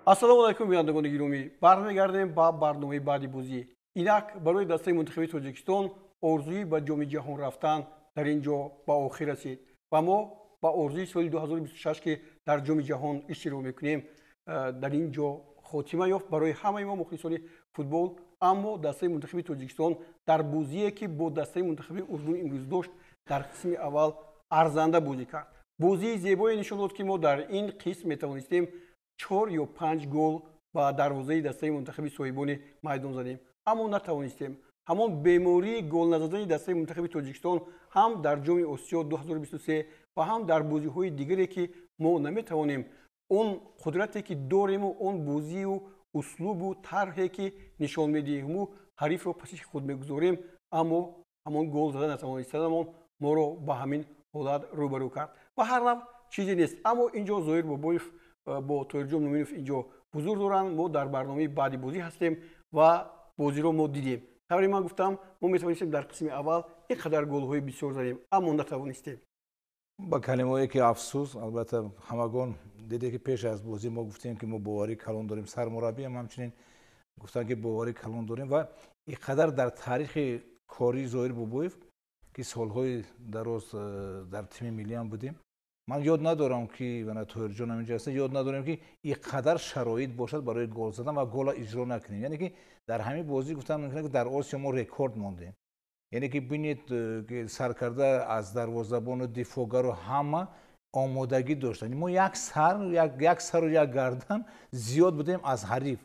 Ассалому алайкум, бинандагони гиромӣ. Бармегардем ба барномаи баъди бозӣ. Инак, барои дастаи мунтахаби Тоҷикистон орзуи ба Ҷоми ҷаҳон рафтан дар ин ҷо ба охир расид ва мо ба орзуи соли 2026, ки дар Ҷоми ҷаҳон иштирок мекунем, дар ин ҷо хотима ёфт барои ҳамаи мо, мухлисони футбол. Аммо дастаи мунтахаби Тоҷикистон дар бозие, ки бо дастаи мунтахаби Урдун имрӯз дошт, дар қисми аввал арзанда бозӣ кард. Бозии зебое нишон дод, ки мо дар ин қисм метавонистем чор ё панҷ гол ба дарвозаи дастаи мунтахаби соҳибони майдон задем, аммо натавонистем. Ҳамон бемории гол назадани дастаи мунтахаби Тоҷикистон ҳам дар Ҷоми Осиё 2023 ва ҳам дар бозиҳои дигаре, ки мо наметавонем он қудрате, ки дорему, он бозию услубу тарҳе, ки нишон медиҳему ҳарифро паси худ мегузорем, аммо ҳамон гол зада натавонистанамон моро ба ҳамин ҳолат рӯбарӯ кард. Ба ҳар нав, чизе нест. Аммо ин ҷо Зоир Бобоев бо Тоҳирҷон Муминов ин ҷо ҳузур доранд. Мо дар барномаи баъди бозӣ ҳастем ва бозиро мо дидем. Тавре ман гуфтам, мо метавонистем дар қисми аввал ин қадар голҳои бисёр занем, аммо натавонистем. Ба калимаое ки афсӯс, албатта, ҳамагон диде, ки пеш аз бозӣ мо гуфтем, ки мо боварии калон дорем. Сармураббиам ҳамчунин гуфтанд, ки боварии калон дорем. Ва ин қадар дар таърихи кории Зоир Бобоев, ки солҳои дароз дар тими миллиам будем, ман ёд надорам, ки вана Тоҳирҷон ҳаминҷо аст, ёд надорем, ки ин қадар шароит бошад барои гол задан ва гола иҷро накунем. Яъне ки дар ҳамин бозӣ гуфтам мумкин, ки дар Осиё мо рекорд мондем. Яъне ки бинед, ки саркарда аз дарвозабону дифоъгару ҳама омодагӣ доштанд. Мо як сар, як сару як гардан зиёд будем аз ҳариф.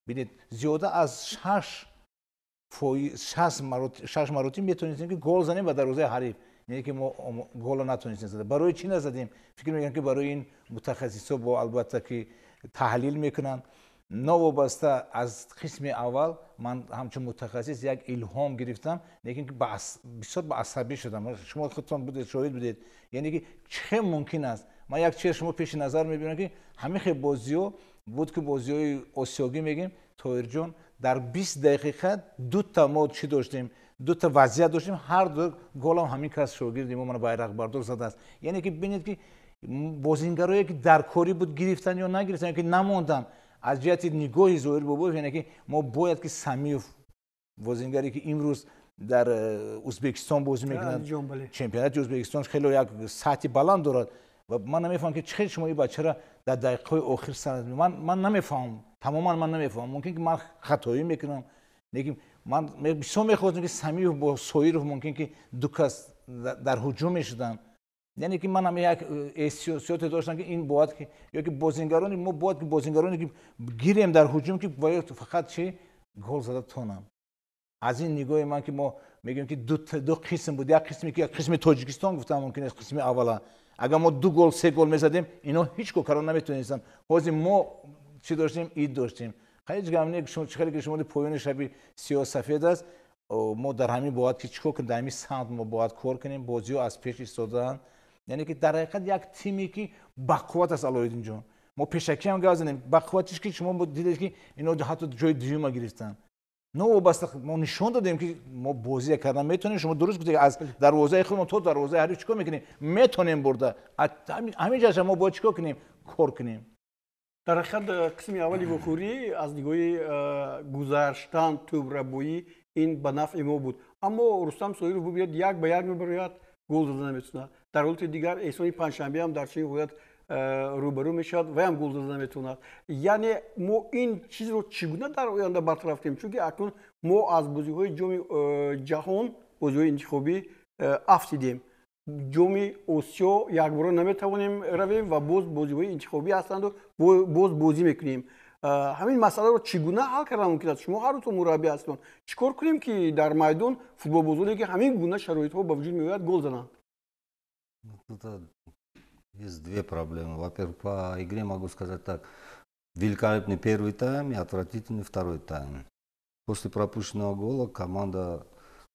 Бинед, зиёда аз шаш маротиб метавонистем, ки гол занем ба дарвозаи ҳариф, яъне ки мо гола натонистем зада. Барои чӣ назадем? Фикр мекунам, ки барои ин мутахассисо бо, албатта, ки таҳлил мекунанд. Новобаста аз қисми аввал ман ҳамчун мутахассис як илҳом гирифтам, лекин бисёр ба асабӣ шудам. Шумо худтон будед, шоҳид будед. Яъне ки чӣ мумкин аст? Ман як чиз шумо пеши назар мебинам, ки ҳамин хел бозиҳо буд, ки бозиҳои осиёгӣ мегӯем, Тоҳирҷон, дар 20 дақиқа дута мо чӣ доштем, дута вазъият доштем, ҳар ду голам ҳамин кас, шогирди мо, мана, байрақбардор задааст. Яъне ки бинед, ки бозингарое, ки дар корӣ буд, гирифтан ё нагирифтан, ё ки намонданд. Аз ҷиҳати нигоҳи Зоҳир Бобоев, яъне ки мо бояд, ки Самиев, бозингаре, ки имрӯз дар Узбекистон бозӣ мекунад, чемпионати Узбекистон, хеле як сатҳи баланд дорад, ва ман намефаҳмам, ки чӣ хел шумо ин бачаро дар дақиқаҳои охир сар. Ман намефаҳмам, тамоман ман намефаҳмам. Мумкин, ки ман хатоӣ мекунам, лекин ман бисёр мехостам, ки Самиев бо Соиров мумкин, ки ду кас дар ҳуҷум мешуданд. Яъне ки ман ҳам як эҳсосиёте доштам, ки ин бояд ки ё ки бозингарони мо бояд, ки бозингароне, ки гирем дар ҳуҷум, ки бояд фақат чи гол зада тонам. Аз ин нигоҳи ман, ки мо мегӯем, ки ду қисм буд, як қисме, ки як қисми Тоҷикистон гуфтам мумкин аст. Қисми аввала агар мо ду гол, се гол мезадем, ино ҳеҷ кор карда наметонистанд. Ҳозир мо чӣ доштем? Ид доштем. Ҳеҷ гап не, хеле ки шумо поёни шаби сиёҳ сафед аст. Мо дар ҳамин бояд ки чӣ кор кунем? Дар ҳамин самт мо бояд кор кунем. Бозиҳо аз пеш истодаанд, яъне ки дар ҳақиқат як тиме, ки бақувват аст. Алоиддинҷон, мо пешакӣ ҳам гап занем, бақувватиш, ки шумо дидед, ки ино ҳатто ҷои дуюма гирифтанд. Новобаста мо нишон додем, ки мо бозия кардан метавонем. Шумо дуруст гуфтед, аз дарвозаи худмон то дарвозаи ҳариф чӣ кор мекунем, метавонем бурда. Ҳамин ҷаша мо бояд чӣ кор кунем? Кор кунем. Дар ҳақиқат, қисми аввали вохӯрӣ аз нигоҳи гузаштан, тӯбрабоӣ ин ба нафъи мо буд. Аммо Рустам Соиров, бубинед, як ба як мебарояд, гол зада наметавонад. Дар ҳолати дигар Эҳсони Панҷшанбе ҳам дар чунин ҳолат рӯбарӯ мешавад ва ҳам гол зада наметавонад. Яъне мо ин чизро чӣ гуна дар оянда бартараф кунем? Чунки акнун мо аз бозиҳои Ҷоми ҷаҳон, бозиҳои интихобӣ афтидем. Ҷоми Осиё якбора наметавонем равем ва боз бозиҳои интихобӣ ҳастанду боз бозӣ мекунем. Ҳамин масъаларо чӣ гуна ҳал кардан мумкин аст? Шумо ҳар дуто мураббӣ ҳастон. Чӣ кор кунем, ки дар майдон футболбозоне, ки ҳамин гуна шароитҳо ба вуҷуд меояд, гол зананд? Есть две проблемы. Во-первых, по игре могу сказать так. Великолепный первый тайм и отвратительный второй тайм. После пропущенного гола команда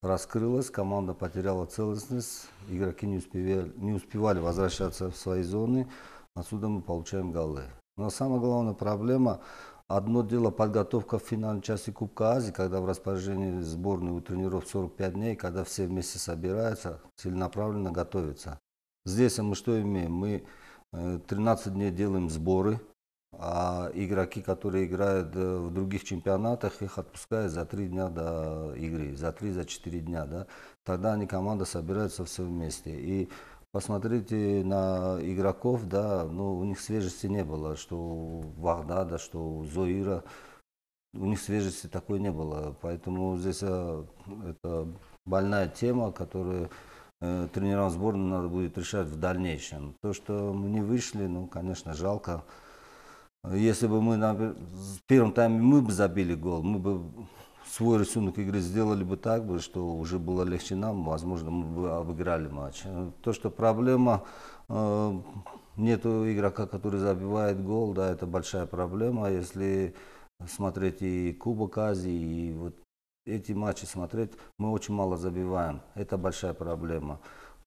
раскрылась, команда потеряла целостность, игроки не успевали возвращаться в свои зоны, отсюда мы получаем голы. Но самая главная проблема, одно дело подготовка в финальной части Кубка Азии, когда в распоряжении сборной у тренеров 45 дней, когда все вместе собираются, целенаправленно готовятся. Здесь мы что имеем? Мы 13 дней делаем сборы. А игроки, которые играют в других чемпионатах, их отпускают за 3 дня до игры, за 3, за 4 дня, да. Тогда они, команда, собираются все вместе. И посмотрите на игроков, да, ну, у них свежести не было, что у Вахдада, что у Зоира, у них свежести такой не было. Поэтому здесь это больная тема, которую тренерам сборной надо будет решать в дальнейшем. То, что мы не вышли, ну, конечно, жалко. Если бы мы в первом тайме мы бы забили гол, мы бы свой рисунок игры сделали бы так бы, что уже было легче нам, возможно, мы бы обыграли матч. То, что проблема, нету игрока, который забивает гол, да, это большая проблема. Если смотреть и Кубок Азии, и вот эти матчи смотреть, мы очень мало забиваем. Это большая проблема.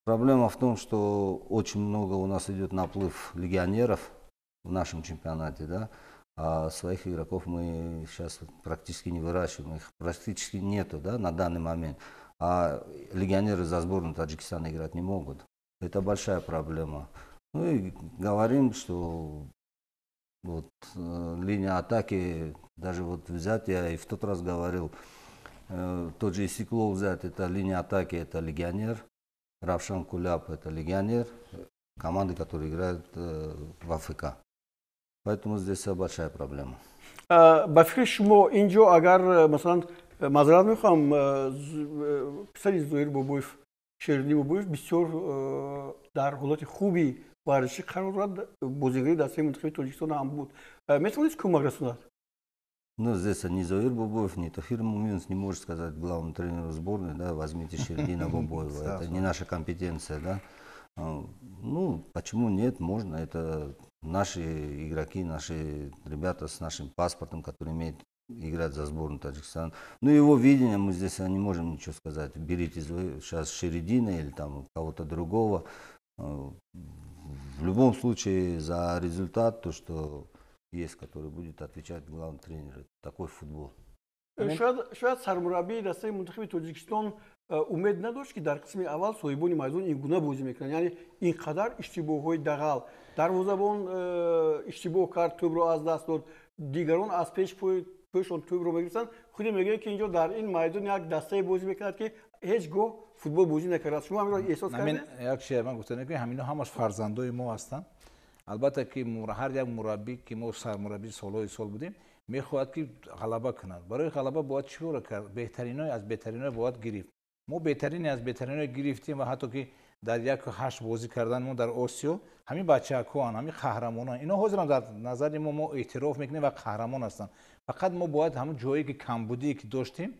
Проблема в том, что очень много у нас идет наплыв легионеров в нашем чемпионате, да, а своих игроков мы сейчас практически не выращиваем, их практически нету, да, на данный момент. А легионеры за сборную Таджикистана играть не могут. Это большая проблема. Ну и говорим, что вот линия атаки, даже вот взять, я и в тот раз говорил, тот же Истиклол взять, это линия атаки, это легионер, Равшан Куляб — это легионер, команды, которые играют в АФК. Поэтому здесь большая проблема. Ба фикри шумо, инҷо агар, масалан, маъзарат мехоҳам, писари Зоир Бобоев, Шериддин Бобоев, бисёр дар ҳолати хуби варзишӣ қарор дорад, бозигари дастаи мунтахаби Тоҷикистон ҳам буд, метавонист кӯмак расонад? Ну, здесь ни Зоир Бобоев, ни Тохир Муминов не может сказать главному тренеру сборной, да, возьмите Шериддина Бобоева. Это не наша компетенция, да. Ну, почему нет, можно. Это наши игроки, наши ребята с нашим паспортом, которые имеют играть за сборную Таджикистана. Ну, его видение, мы здесь не можем ничего сказать. Берите сейчас Шериддина или там кого-то другого. В любом случае за результат, то, что есть, который будет отвечать главный тренер. Такой футбол. Шояд сармураббии дастаи мунтахаби Тоҷикистон умед надошт, ки дар қисми аввал соҳибони майдон ин гуна бозӣ мекунанд, яъне ин қадар иштибоҳҳои дағал. Дарвозабон иштибоҳ кард, тӯбро аз даст дод, дигарон аз пеш пӯшон тӯбро мегирифтанд. Худе мегӯяд, ки инҷо дар ин майдон як дастае бозӣ мекунад, ки ҳеҷ гоҳ футбол бозӣ накардааст. Шумо ҳаминро эҳсос кардед? Як чиз ман гуфта, ки ҳамино ҳамаш фарзандои мо ҳастанд. Албатта, ки ҳар як мураббӣ, ки мо сармураббӣ солҳои сол будем, мехоҳад, ки ғалаба кунад. Барои ғалаба бояд чӣ кора кард? Беҳтаринои аз беҳтаринои бояд гирифт. Мо беҳтарине аз беҳтаринои гирифтем ва ҳатто ки дар яку ҳашт бозӣ кардан мо дар Осиё, ҳамин бачаакоан, ҳамин қаҳрамонон, ино ҳозирам дар назари мо эътироф мекунем ва қаҳрамон ҳастанд. Фақат мо бояд ҳамун ҷое ки камбудие ки доштем,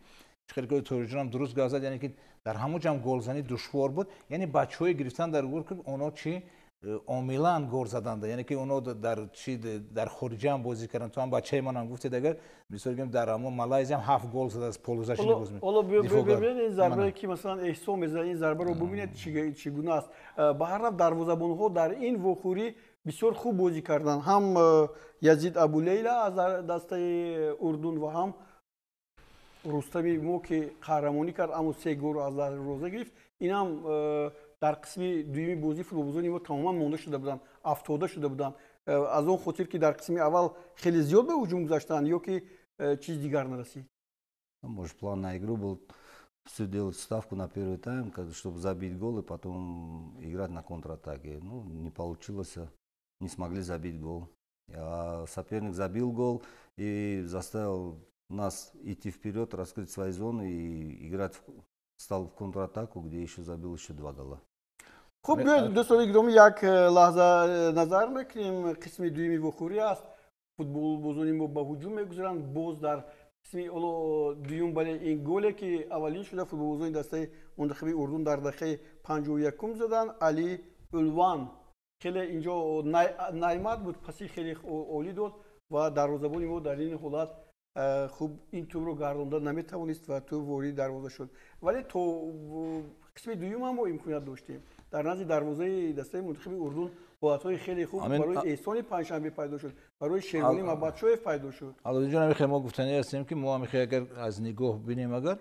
хеле Тоҳирҷонам дуруст гап зад, яъне ки дар ҳамун ҷам голзанӣ душвор буд. Яъне бачаҳое гирифтан дар гур, ки оно чи омилан гол заданда, яъне ки оно дар чи дар хориҷа ҳам бозӣ карданд. Ту ҳам бачаи манам гуфтед, агар мисол гӯем, дар ҳамон Малайзия ҳам ҳафт гол задааст, полузащитник боз. Ҳоло бибинед ин зарбае, ки масалан Эҳсон мезанад, ин зарбаро бубинед, чӣ гуна аст. Ба ҳар рафт, дарвозабонҳо дар ин вохӯрӣ бисёр хуб бозӣ карданд, ҳам Язид Абулейла аз дастаи Урдун ва ҳам Рустами мо, ки қаҳрамонӣ кард, аммо се голро аз дарвоза гирифт. Инам дар қисми дуюми бозӣ футболбозони мо тамоман монда шуда буданд, афтода шуда буданд. Аз он хотир, ки дар қисми аввал хеле зиёд ба ҳуҷум гузаштанд ё ки чиз дигар нарасид? Может, план на игру был все делать ставку на первый тайм, чтобы забить гол и потом играть на контратаке. Ну, не получилось, не смогли забить гол. А соперник забил гол и заставил нас идти вперед, раскрыть свои зоны и играть, стал в контратаку, где еще забил еще два гола. Хуб, биёед, дӯстони гиромӣ, як лаҳза назар мекунем. Қисми дуюми вохӯрӣ аст, футболбозони мо ба ҳуҷум мегузаранд боз дар қисми ҳоло дуюм. Бале, ин голе, ки аввалин шуда футболбозони дастаи мунтахаби Урдун дар дақиқаи 51-ум заданд, Али Улван хеле инҷо наймат буд, паси хеле олӣ дод ва дарвозабони мо дар ин ҳолат хуб ин тӯбро гардонда наметавонист ва тӯб вориди дарвоза шуд. Вале то қисми дуюм ҳам мо имконият доштем. Дар назди дарвозаи дастаи мунтахаби Урдун ҳолатҳои хеле хуб барои Эҳсони Панҷшанбе пайдо шуд, барои Шервонӣ Мабадшоев пайдо шуд. Алоҷон, ҳамихе мо гуфтанӣ ҳастем, ки мо ҳамихе агар аз нигоҳ бинем, агар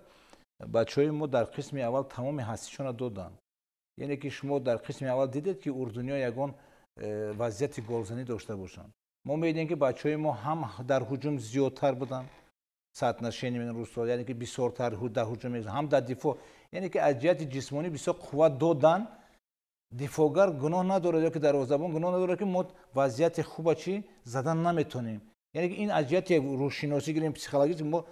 бачаҳои мо дар қисми аввал тамоми ҳастишонро доданд, яъне ки шумо дар қисми аввал дидед, ки урдуниҳо ягон вазъияти голзанӣ дошта бошанд? Мо медидем, ки бачаҳои мо ҳам дар ҳуҷум зиёдтар буданд, соотношение русо, яъне ки бисёртар дар ҳуҷум, ҳам дар дифоъ, яъне ки аз ҷиҳати ҷисмонӣ бисёр қувват доданд. Дифоъгар гуноҳ надорад ё ки дарвозабон гуноҳ надорад, ки мо вазъияти хуба чӣ задан наметонем. Яъне ки ин аз ҷиҳати рӯҳшиносӣ гирем, психологӣ, мо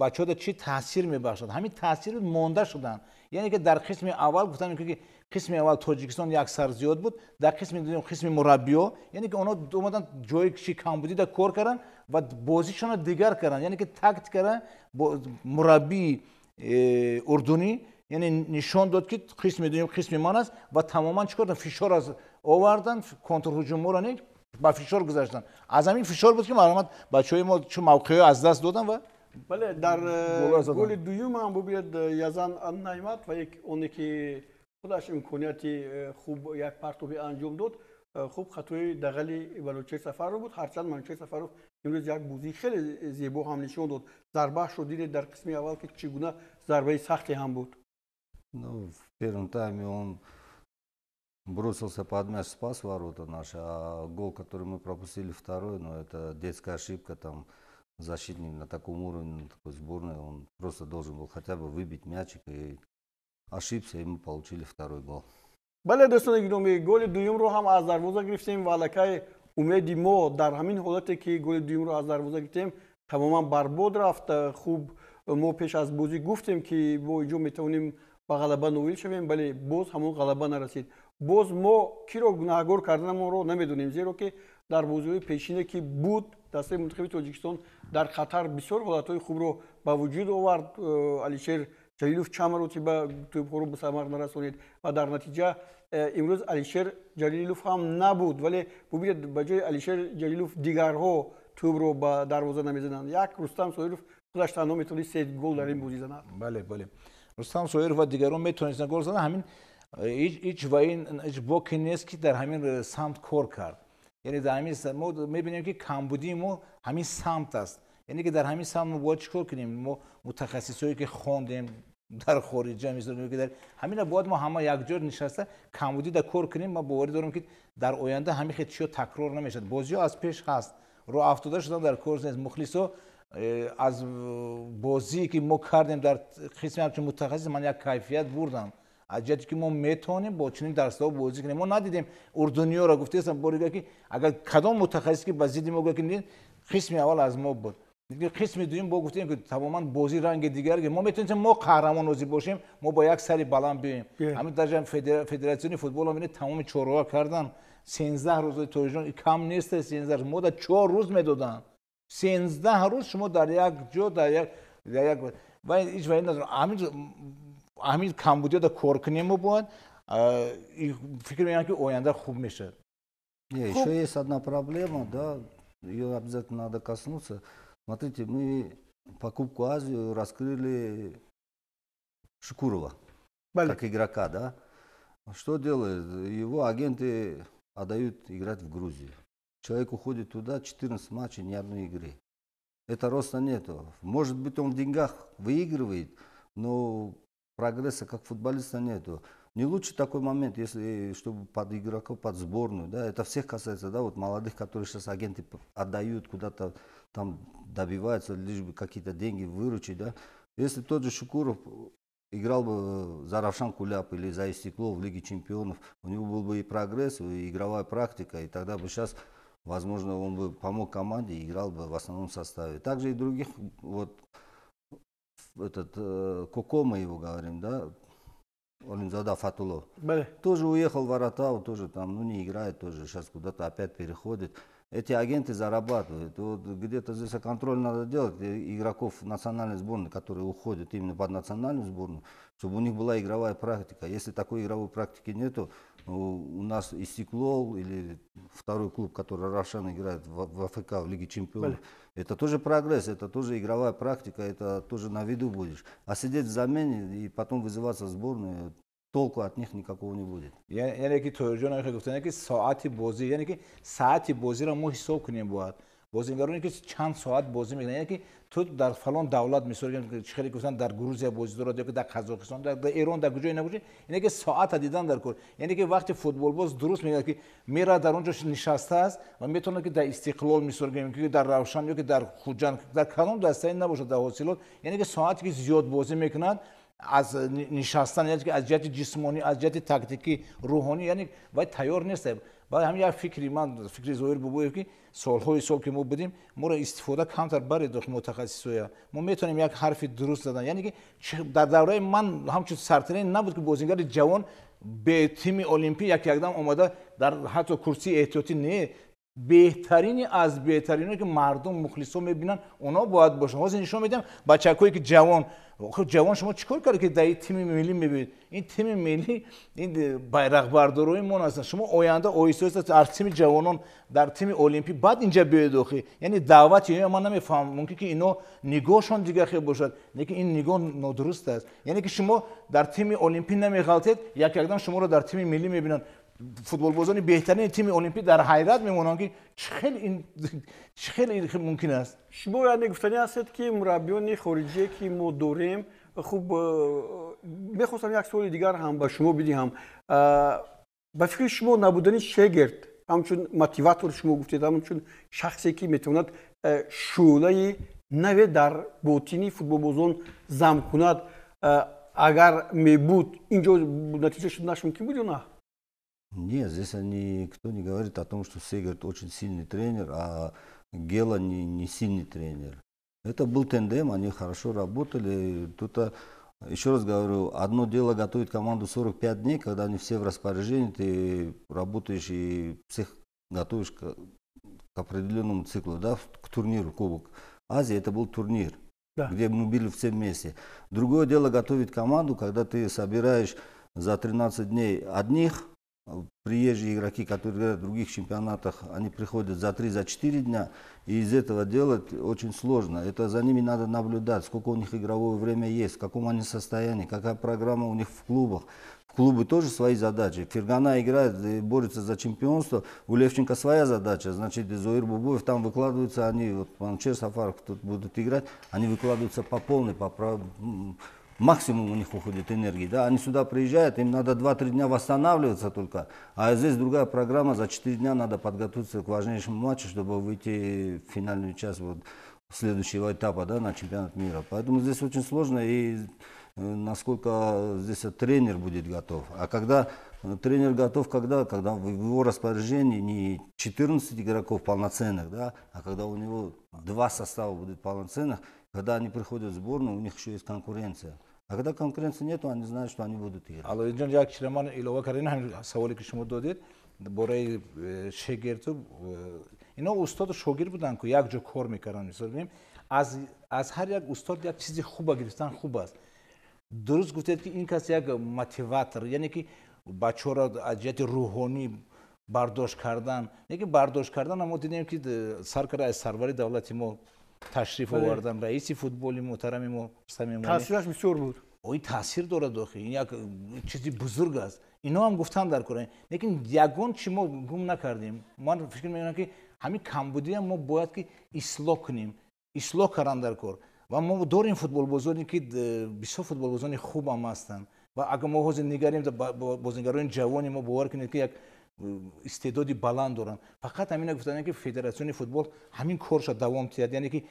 бачаҳода чӣ таъсир мебахшад, ҳамин таъсир монда шуданд. Яъне ки дар қисми аввал гуфтам, ки қисми аввал Тоҷикистон як сар зиёд буд, дар қисми дуюм қисми мураббиё, яъне ки онҳо омаданд, ҷои чӣ камбудида кор карданд ва бозишонро дигар карданд, яъне ки тактикара мураббии урдунӣ, яъне нишон дод, ки қисми дуюм қисми ман аст, ва тамоман чӣ карданд, фишор аз оварданд, контрҳуҷумҳоро не, ба фишор гузаштанд. Аз ҳамин фишор буд, ки марҳамат, бачаҳои мо чун мавқеъҳо аз даст доданд ва Бале, дар голи дуюм ҳам бубинед, Язан Наймат ва оне ки худаш имконияти хуб як партоби анҷом дод. Хуб, хатои дағали Манучер Сафаров буд, ҳарчанд Манучер Сафаров имрӯз як бозии хеле зебо ҳам нишон дод. Зарбаашро дидед дар қисми аввал, ки чӣ гуна зарбаи сахте ҳам буд. Ну, в первом тайме он бросился под мяч, спас ворота наши, а гол, который мы пропустили второй, ну, это детская ошибка, там защитник на таком уровне, на такой сборной, он просто должен был хотя бы выбить мячик, и ошибся, и мы получили второй гол. Бале, дӯстони гиромӣ, голи дуюмро ҳам аз дарвоза гирифтем ва аллакай умеди мо дар ҳамин ҳолате, ки голи дуюмро аз дарвоза гирифтем, тамоман барбод рафт. Хуб, мо пеш аз бозӣ гуфтем, ки мо инҷо метавонем ба ғалаба ноил шавем, вале боз ҳамон ғалаба нарасид. Боз мо киро гунаҳгор карданамонро намедонем, зеро ки дар бозиҳои пешине, ки буд, дастаи мунтахаби Тоҷикистон дар хатар бисёр ҳолатҳои хубро ба вуҷуд овард. Алишер Ҷалилов чанд маротиба тӯбҳоро ба самар нарасонид ва дар натиҷа имрӯз Алишер Ҷалилов ҳам набуд, вале бубинед, ба ҷои Алишер Ҷалилов дигарҳо тӯбро ба дарвоза намезананд. Як Рустам Соиров худаш танҳо метавонист се гол дар ин бозӣ занад. Бале, Рустам Соиров ва дигарон метавонистанд гол зананд. Ҳамин ҳеҷ ва ин ҳеҷ боке нест, ки дар ҳамин самт кор кард. Яъне дар ҳамин мо мебинем, ки камбудии мо ҳамин самт аст. Яъне ки дар ҳамин самт мо бояд чӣ кор кунем? Мо мутахассисое, ки хондем дар хориҷа, ки дар ҳамина бояд мо ҳама якҷо нишаста камбудида кор кунем. Ман боварӣ дорам, ки дар оянда ҳамин хел чиё такрор намешавад. Бозиҳо аз пеш ҳаст, роҳ афтода шудан дар кор нест. Мухлисо аз бозие, ки мо кардем дар қисми ҳамчун мутахассис, ман як кайфият бурдам аз ҷиҳате, ки мо метавонем бо чунин дарсҳо бозӣ кунем. Мо надидем урдуниёро, гуфтаестам борига, ки агар кадом мутахассис ки ба зидди мо гӯяд, ки қисми аввал аз мо буд, қисми дуюм бо гуфтем, ки тамоман бозӣ ранги дигар, мо метавонистем мо қаҳрамон озӣ бошем, мо бо як сари баланд биёем. Ҳамин дарҷа федератсиони футбол бинед, тамоми чораҳо кардан. 13 рӯз, тоҷикон, кам нест 13 рӯз, мо дар 4 рӯз медоданд. 13 рӯз шумо дар як ҷо, дар як ва ҳеҷ ва ҳамин камбудиёда кор кунем, мо бояд фикр мекунам, ки оянда хуб мешавад. Еще есть одна проблема, да, ее обязательно надо коснуться. Смотрите, мы по Кубку Азию раскрыли Шукурова как игрока, да? Что делает? Его агенты отдают играть в Грузию. Человек уходит туда, 14 матчей, ни одной игры. Это роста нету. Может быть, он в деньгах выигрывает, но прогресса как футболиста нету. Не лучше такой момент, если чтобы под игроков, под сборную, да, это всех касается, да, вот молодых, которые сейчас агенты отдают куда-то там, добиваются, лишь бы какие-то деньги выручить, да. Если тот же Шукуров играл бы за Равшан Куляб или за Истиклол в Лиге чемпионов, у него был бы и прогресс, и игровая практика, и тогда бы сейчас, возможно, он бы помог команде и играл бы в основном составе. Также и других, вот этот Коко, мы его говорим, да, Олимзода Фатулов. Бале. Тоже уехал в Аратау, тоже там, ну, не играет тоже, сейчас куда-то опять переходит. Эти агенты зарабатывают. Вот где-то здесь контроль надо делать игроков национальной сборной, которые уходят именно под национальную сборную, чтобы у них была игровая практика. Если такой игровой практики нету, у нас Истиклол или второй клуб, который Равшан играет в АФК, в Лиге чемпионов, это тоже прогресс, это тоже игровая практика, это тоже на виду будешь. А сидеть в замене и потом вызываться в сборную, толку от них никакого не будет. Яъне ки Тоҳирҷон гуфтанд, ки соати бозӣ, яъне ки саати бозиро мо ҳисоб кунем бояд. Бозингароне ки чанд соат бозӣ мекунанд, яъне ки ту дар фалон давлат, мисол чӣ хеле гуфтан, дар Грузия бозӣ дорад ё ки дар Қазоқистон, дар Эрон, дар куҷое набошад, яъне ки соата дидан дар кор. Яъне ки вақти футболбоз дуруст мегӯяд, ки меравад, дар он ҷо нишастааст ва метавонад, ки дар Истиқлол, мисол гӯем, ки дар Равшан ё ки дар Хуҷанд, дар кадом дастае набошад, дар Ҳосилот, яъне ки соате ки зиёд бозӣ мекунад аз нишастан, яъне ки аз ҷиҳати ҷисмонӣ, аз ҷиҳати тактикӣ, рӯҳонӣ, яъне вай тайёр нест. Баъд ҳамин як фикри ман, фикри Зоҳир Бобоев, ки солҳои сол ки мо будем, моро истифода камтар баред мутахассисоя. Мо метавонем як ҳарфи дуруст задан. Яъне ки дар давраи ман ҳамчун сартренер набуд, ки бозингари ҷавон бе тими олимпӣ як якдам омада дар ҳатто курсии эҳтиётӣ не. Беҳтарини аз беҳтарино, ки мардум, мухлисо мебинанд, онҳо бояд бошанд. Ҳозир нишон медиҳам бачакое ки ҷавон. Ҷавон, шумо чӣ кор кард, ки дар ин тими миллӣ мебинед? Ин тими миллӣ, ин байрақбардорои мо ҳастанд. Шумо оянда оҳиста оҳиста дар тими ҷавонон, дар тими олимпӣ, баъд инҷа биёед. Охи, яъне даъвати ман намефаҳмам, мумкин ки ино нигоҳшон дигар хел бошад, лекин ин нигоҳ нодуруст аст. Яъне ки шумо дар тими олимпӣ намеғалтед, як якдам шуморо дар тими миллӣ мебинанд. Футболбозони беҳтарини тими олимпӣ дар ҳайрат мемонанд, ки чӣ хел ин мумкин аст. Шумо яъне гуфтанӣ ҳастед, ки мураббиёни хориҷие, ки мо дорем. Хуб, мехостам як суоли дигар ҳам ба шумо бидиҳам. Ба фикри шумо, набудани Шегерт ҳамчун мотиватор, шумо гуфтед, ҳамчун шахсе, ки метавонад шӯълаи наве дар ботини футболбозон зам кунад, агар мебуд, инҷо натиҷа шуданаш мумкин буд ё на? Нет, здесь никто не говорит о том, что Сегерт очень сильный тренер, а Гела не сильный тренер. Это был тандем, они хорошо работали. Тут, еще раз говорю, одно дело готовить команду 45 дней, когда они все в распоряжении, ты работаешь и всех готовишь к определенному циклу, да, к турниру, Кубок Азии, это был турнир, где мы были все вместе. Другое дело готовить команду, когда ты собираешь за 13 дней одних, приезжие игроки, которые играют в других чемпионатах, они приходят за 3-4 дня, и из этого делать очень сложно. Это за ними надо наблюдать, сколько у них игровое время есть, в каком они состоянии, какая программа у них в клубах. В клубы тоже свои задачи. Фергана играет и борется за чемпионство, у Левченко своя задача. Значит, Зоир Бобоев там выкладываются, они, вот Манучехр Сафаров тут будут играть, они выкладываются по полной, по максимум у них уходит энергии. Да? Они сюда приезжают, им надо 2-3 дня восстанавливаться только. А здесь другая программа, за 4 дня надо подготовиться к важнейшему матчу, чтобы выйти в финальную часть вот, следующего этапа, да, на чемпионат мира. Поэтому здесь очень сложно, и насколько здесь тренер будет готов. А когда тренер готов, когда в его распоряжении не 14 игроков полноценных, да, а когда у него два состава будет полноценных, когда они приходят в сборную, у них еще есть конкуренция. А когда конкуренции нету, они знают, что они будут играть. Алоиддин, як чиз ман илова кардем, ҳамин саволе, ки шумо додед бораи Шегерту. Ино устоду шогирд буданд, ку як ҷо кор мекарданд. Мисол бинем, аз ҳар як устод як чизи хуба гирифтан хуб аст. Дуруст гуфтед, ки ин кас як мотиватор, яъне ки бачаҳоро аз ҷиҳати рӯҳонӣ бардошт кардан. Лекин бардошт кардан, мо дидем, ки сар карда аз сарвари давлати мо ташриф овардан, раиси футболи муҳтарами мо. Таъсираш бисёр буд. Ин таъсир дорад, охи ин як чизи бузург аст. Ино ҳам гуфтан дар кора, лекин ягон чи мо гум накардем. Ман фикр мекунам, ки ҳамин камбудиам мо бояд ки ислоҳ кунем, ислоҳ кардан дар кор. Ва мо дорем футболбозоне, ки бисёр футболбозони хубам ҳастанд. Ва агар мо ҳозир нигарем бозингарони ҷавони мо, бовар кунед, ки як истеъдоди баланд доранд. Фақат ҳамина гуфтан, ки федератсиони футбол ҳамин корша давом диҳад, яъне ки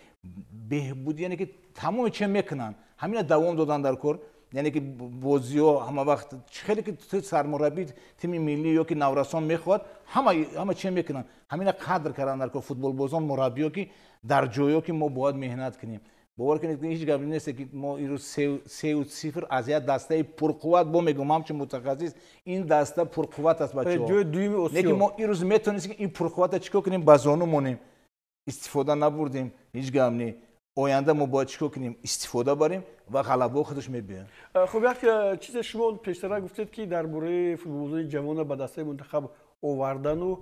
беҳбуд, яъне ки тамоми че мекунанд, ҳамина давом додан дар кор. Яъне ки бозиҳо ҳама вақт хеле ки сармураббӣ тими миллӣ ё ки наврасон мехоҳад, ҳама че мекунанд, ҳамина қадр кардан дар кор. Футболбозон, мураббиё, ки дар ҷойҳо ки мо бояд меҳнат кунем. Бовар кунед, ҳеҷ гап нест, ки мо ирӯз 3-0 аз як дастаи пурқувват, бо мегӯм, ҳамчун мутахассис, ин даста пурқувват аст, бачаҳо. Лекин мо ирӯз метавонистем, ки ин пурқуввата чӣ кор кунем? Ба зону монем. Истифода набурдем, ҳеҷ гап не. Оянда мо бояд чӣ кор кунем? Истифода барем ва ғалабао худаш мебиёяд. Хуб, як чизе шумо пештара гуфтед, ки дар бораи футболбозони ҷавона ба дастаи мунтахаб овардану,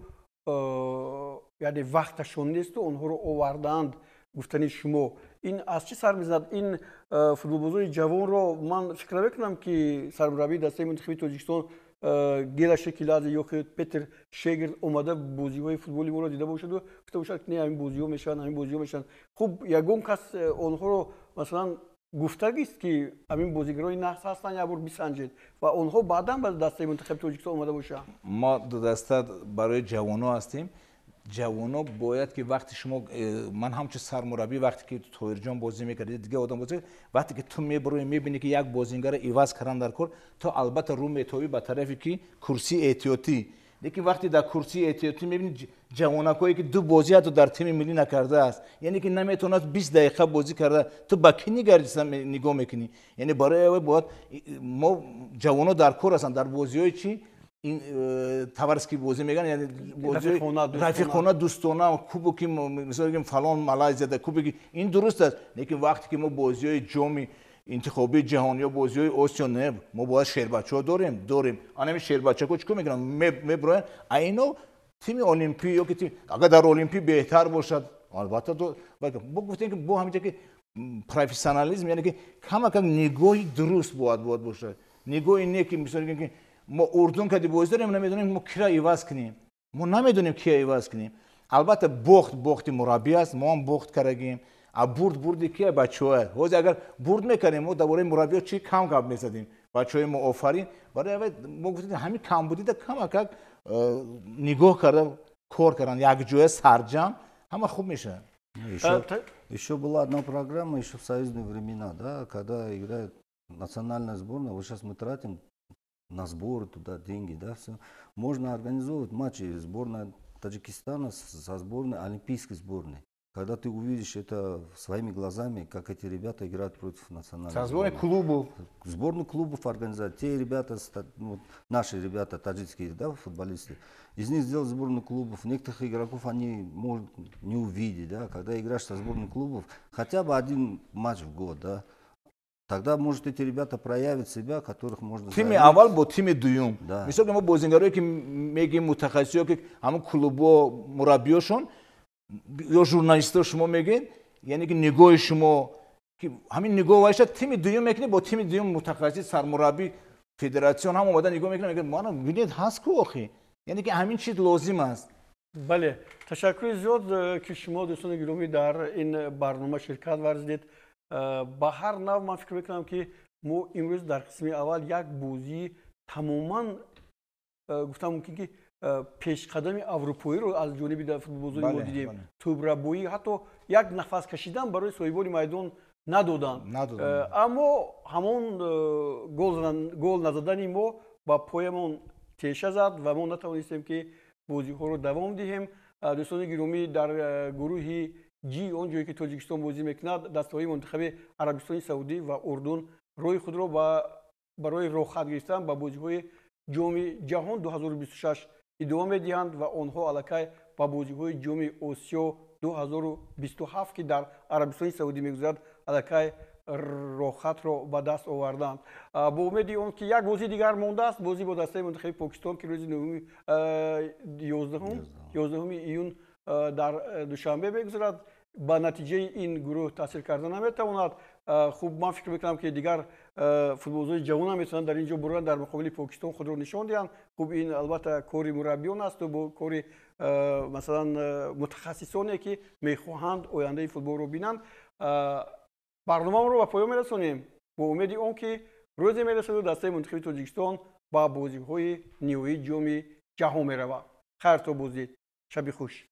яъне вақташон несту онҳоро овардаанд гуфтани шумо, ин аз чӣ сар мезанад? Ин футболбозони ҷавонро ман фикр намекунам, ки сармураббии дастаи мунтахаби Тоҷикистон Гела Шекиладзе ё ки Петр Шегер омада бозиҳои футболи моро дида бошаду гуфта бошад, не, ҳамин бозиҳо мешаванд, ҳамин бозиҳо мешаванд. Хуб, ягон кас онҳоро, масалан, гуфтагист, ки ҳамин бозигарони нағз ҳастанд, як бор бисанҷед, ва онҳо баъдан ба дастаи мунтахаби Тоҷикистон омада бошанд? Мо ду даста барои ҷавоно ҳастем. Ҷавоно бояд ки вақти шумо, ман ҳамчун сармураббӣ, вақте ки Тоҳирҷон бозӣ мекард, дигар одам бозӣ, вақте ки ту мебурои, мебинӣ, ки як бозингара иваз кардан дар кор, то албатта рӯ метобӣ ба тарафе ки курсии эҳтиётӣ. Лекин вақте дар курсии эҳтиётӣ мебинӣ ҷавонакое, ки ду бозӣ ҳатто дар тими миллӣ накардааст, яъне ки наметавонад 20 дақиқа бозӣ карда, ту ба кӣ нигариста нигоҳ мекунӣ? Яъне барои аввал бояд мо ҷавоно дар кор ҳастанд дар бозиҳои чӣ, ин товарищеский бозӣ мегӯянд, яъне рафиқона, дӯстона, кубоки, мисол бигем, фалон Малайзияда кубоки, ин дуруст аст. Лекин вақте ки мо бозиҳои ҷоми интихобии ҷаҳон ё бозиҳои Осиё, не, мо бояд шербачаҳо дорем. Анами шербачаҳо чӣ кор мекунанд? Меброянд, а ино тими олимпӣ ё ки агар дар олимпӣ беҳтар бошад, албатта. Бо гуфтем, ки бо ҳаминҷа ки профессионализм, яъне ки камакак нигоҳи дуруст бояд бошад, нигоҳи не ки, мисол бигем, ки мо Урдун кади бозӣ дорем, намедонем мо кира иваз кунем, мо намедонем кия иваз кунем. Албатта, бохт бохти мураббӣ аст, мо ҳам бохт кардагем, а бурд бурди кия? Бачаҳоя. Ҳозир агар бурд мекардем, мо дар бораи мураббиё чӣ кам гап мезадем. Бачаҳои мо офарин. Барои аввал мо гуфтем, ҳамин камбудида камакак нигоҳ карда кор кардан, якҷоя сарҷам, ҳама хуб мешавад. Еще была одна программа, еще в союзные времена, да, когда играет национальная сборная, вот сейчас мы тратим на сборы туда деньги, да, все. Можно организовывать матчи сборная Таджикистана со сборной, олимпийской сборной. Когда ты увидишь это своими глазами, как эти ребята играют против национальной Со сборной клубов. Сборную клубов организовать. Те ребята, ну, наши ребята, таджикские, да, футболисты, из них сделать сборную клубов. Некоторых игроков они могут не увидеть, да, когда играешь со сборной клубов, хотя бы один матч в год, да, тогда, может, эти ребята проявят себя, которых можно. Тими аввал бо тими дуюм. Мисол, мо бозингарое, ки мегӯем, мутахассисиё, ки ҳамон клубо мураббиёшон ё журналистҳо, шумо мегӯед, яъне ки нигоҳи шумо ки ҳамин нигоҳ вайша, тими дуюм мекунӣ бо тими дуюм, мутахассис, сармураббӣ, федератсион ҳам омада нигоҳ мекунад, мегӯяд: мана бинед, ҳаст ку охи. Яъне ки ҳамин чиз лозим аст. Бале, ташаккури зиёд, ки шумо, дӯстони гиромӣ, дар ин барнома ширкат варзидед. Ба ҳар нав, ман фикр мекунам, ки мо имрӯз дар қисми аввал як бозии тамоман, гуфтам мумкин, ки пешқадами аврупоиро аз ҷониби футболбозони мо дидем. Тӯбрабоӣ, ҳатто як нафас кашидан барои соҳибони майдон надоданд, аммо ҳамон гол назадани мо ба поямон теша зад ва мо натавонистем, ки бозиҳоро давом диҳем. Дӯстони гиромӣ, дар гурӯҳи Ҷи, он ҷое ки Тоҷикистон бозӣ мекунад, дастаҳои мунтахаби Арабистони Саудӣ ва Урдун роҳи худро барои роҳхат гирифтан ба бозиҳои Ҷоми ҷаҳон 2026 идома медиҳанд ва онҳо аллакай ба бозиҳои Ҷоми Осиё 2027, ки дар Арабистони Саудӣ мегузарад, аллакай роҳхатро ба даст оварданд. Бо умеди он ки як бозии дигар мондааст, бозӣ бо дастаи мунтахаби Покистон, ки рӯзи 11 июн дар Душанбе мегузарад, ба натиҷаи ин гурӯҳ таъсир карда наметавонад. Хуб, ман фикр мекунам, ки дигар футболбозони ҷавонам метавонанд дар ин ҷо буранд, дар муқобили Покистон худро нишон диҳанд. Хуб, ин албатта кори мураббиён асту бо кори, масалан, мутахассисоне, ки мехоҳанд ояндаи футболро бинанд. Барномаамонро ба поён мерасонем бо умеди он ки рӯзе мерасаду дастаи мунтахаби Тоҷикистон ба бозиҳои ниҳоии Ҷоми ҷаҳон меравад. Хайр то боздид, шаби хуш.